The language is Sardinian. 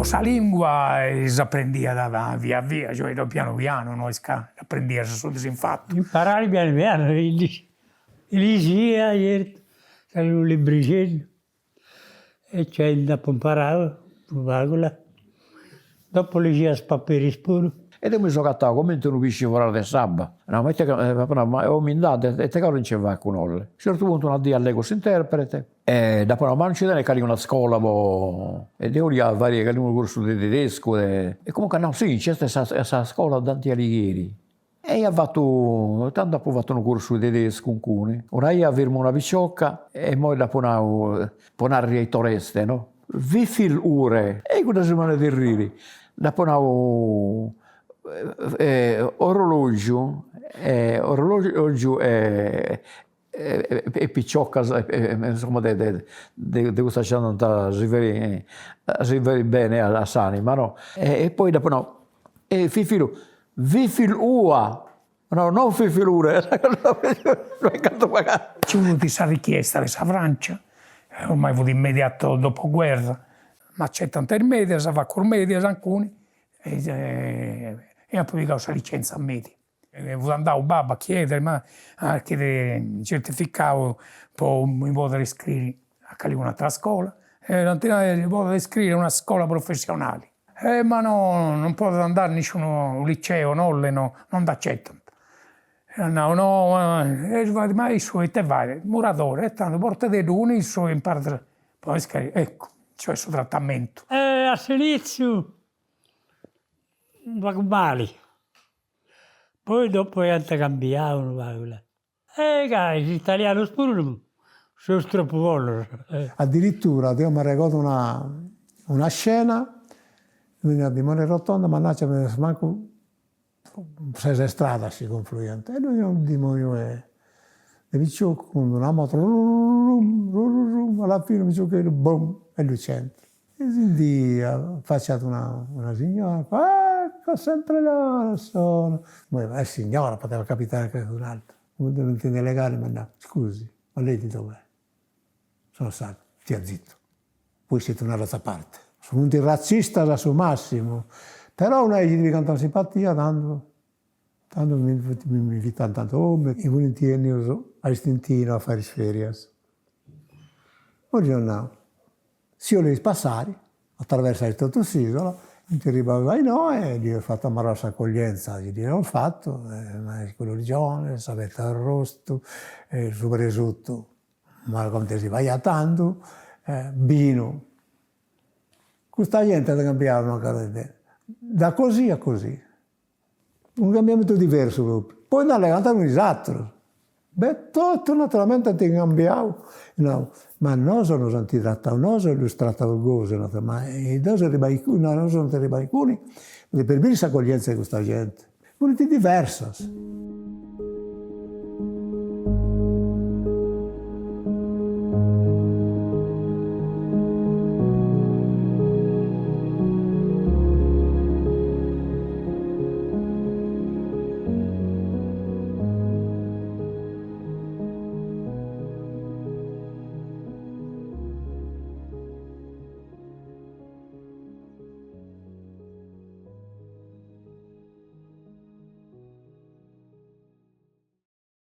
sa lingua s'aprendiat via via, cioè pianu pianu, no est ca aprendias su disinfatu. Imparare pianu pianu, ligia certu, nc'est unu librixeddu e cioè nd'apu imparau unu pagu là. Dopu ligia is paperis puru. E deu mi seu agatau cumenti unu pisci foras de s'abba. Nau, ma ite, apu nau, ma o mi nd'at, ite cavulu nci fatzu innoi. A unu certu puntu una dì allegu s'interprete e dd'apu nau, ma non nci tenit calincuna scola po, e deu 'olia fai calincunu cursu de tedescu e comunque at nau, sì, nc'est sa sa scola Dante Alighieri E ia fatu, tandu apu fatu unu cursu de tedescu inguni. Una 'ia firmu una picioca e immoi dd'apu nau, po narri Aitoreste, no? Wie viel Uhr? E cudda si ponit a arriri. Dd'apu nau orologiu orologiu e e piciocas insoma de de custas chi andant a si fai a si fai beni a s'anima no e poi dd'apu nau e fifilu wie viel Uhr no non fifilure Nci fut sa richiesta de sa Francia, ormai fut immediato dopoguerra, m'acetant is medias, facu is medias inguni e apu pigau sa licenza media. Fut andau babbu a chiedere ma a chiedere certificau po mi podere iscriri a calincuna atera scola e dd'ant nau si podet iscriri a una scola professionali. E ma no non podet andare a nisciunu liceo no non dd'acetant. E at nau no ma issu ite fait, muradore, e tando portededdu cun issu e imparat po iscriri, eccu, cioè su trattamentu. E a s'initziu unu pagu mali Poi dopu iant cambiau unu pagu là. E ca is italianus puru seus tropu bonus. Addirittura deu m'arregodu una una scena, una dimoniu rotonda, mannaggia mancu ses stradas si confluiant e ddoi fiat unu dimoniu 'e de picioccu cun d'una moto rurrurum rurrurum alla fine unu piciocheddu bum e ddu centrat. E si ndi affacciat una una signora, fa ecco sempre loro sono, ma è signora, poteva capitare anche ad un altro, cumenti non intende allegare m'at nau, scusi, ma lei di dov'è? Sono sardo, stia zitto, voi siete una razza a parte. Funt razzistas a su massimu, però una chi ti pigant simpatia tandu Tando mi mi invitant a domu e funt 'ennius a Istintinu a fai is ferias. Poi ddis at nau, si 'oleis passai, atraversais totu s'isola, funt arribaus a innoi e ddis eus fatu una marrosa accoglienza chi ddis eus fatu, culurgionis, sa petza arrostu, su presutu, ma cumenti si faiat tandu, binu. Custa genti at cambiau mancai da così a così Unu cambiamentu diversu propriu. Poi nd'allegant cun is aterus. Beh, totu naturalmente ant cambiau, nau, ma nosu nos ant tratau, nosu ddus trataus gosi, ma nosu arribai, nosu ant arribai inguni, per biri s'accoglienza de custa genti. Funt diversas.